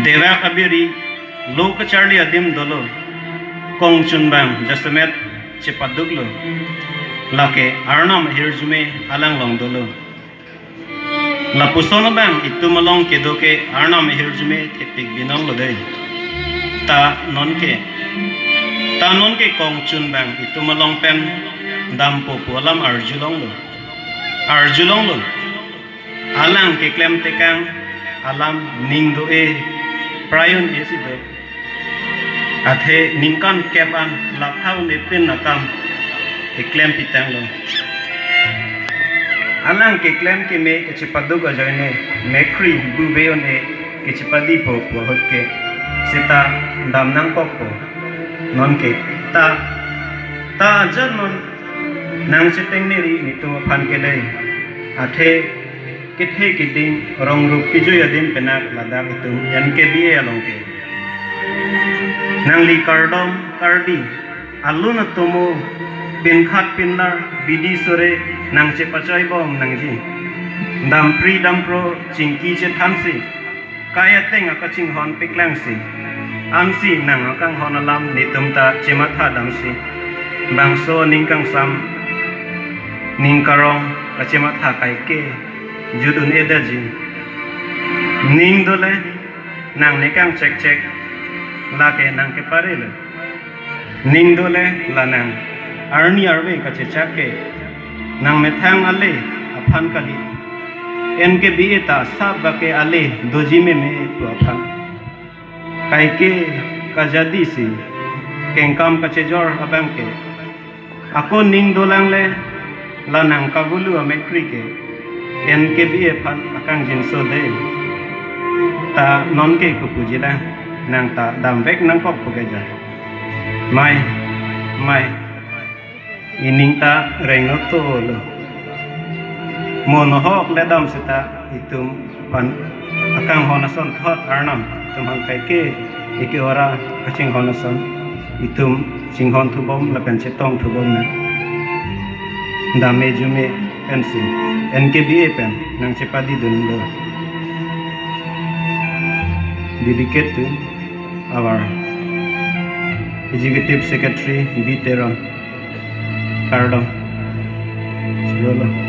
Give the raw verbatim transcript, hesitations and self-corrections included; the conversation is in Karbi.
Tevak abiri lo kacharli adim dolo. Kongchun bang jasemet chepaduklo. Lake Arnam ahirjume alanglong dolo. Lapuson abang itum along kedo ke Arnam ahirjume thepik binong lo dei. Ta nonke, ta nonke kongchun bang itum along pen dampo pu alam arjulonglo. Arjulonglo. Alang keklem tekang alam ning do-e, pray un-e si do. Athe ningkan kep an lapha un-e pin akam keklem pitanglo. Alang keklem keme kechepaduk ajoine mekkri buve un-e kechepadipo pu ahut ke seta dam nangkokpo. Nonke ta, ta ajat non nangcheteng neri netum aphan ke dei. Athe kethe keding rong rup kejui adim penak ladak itum N K B A along ke. Nangli kardom kardi, alun atomo, pinkhat pinlar, bidi sore nangchepachoibom nangji. Dampri dampro chingki chethansi, kai ateng akachinghon peklangsi, ansi nang akanghon alam netum ta chematha damsi. Bangso ning kangsam, ning karong kachematha kaike jut un-edetji. Ning dole nang nekang chekchek, lake nang keparelo. Ning dole la nang arni arve kachechak ke nang methang ale aphan kali. N K B A ta sab ba ke ale doji meme pu aphan. Kaike kajadisi kengkam kachejor abang ke. Ako ning dolang le la nang kavulu amekkri ke N K B A aphan akangjinso dei. Ta nonke kopuji lang, nang ta damvek nangkok pu ke ja. Mai, mai, ining ta reng oto lo. Mo nohok le dam seta itum aphan akanghon ason thot Arnam itum aphan kaike eke ora kachinghon ason itum chinghon thubom lapen chetong thubom na. Dame jume pensi N K B A pen nangchepadi dunlo. Dedicate to our Executive Secretary B Teron. Kardom. Chirolo.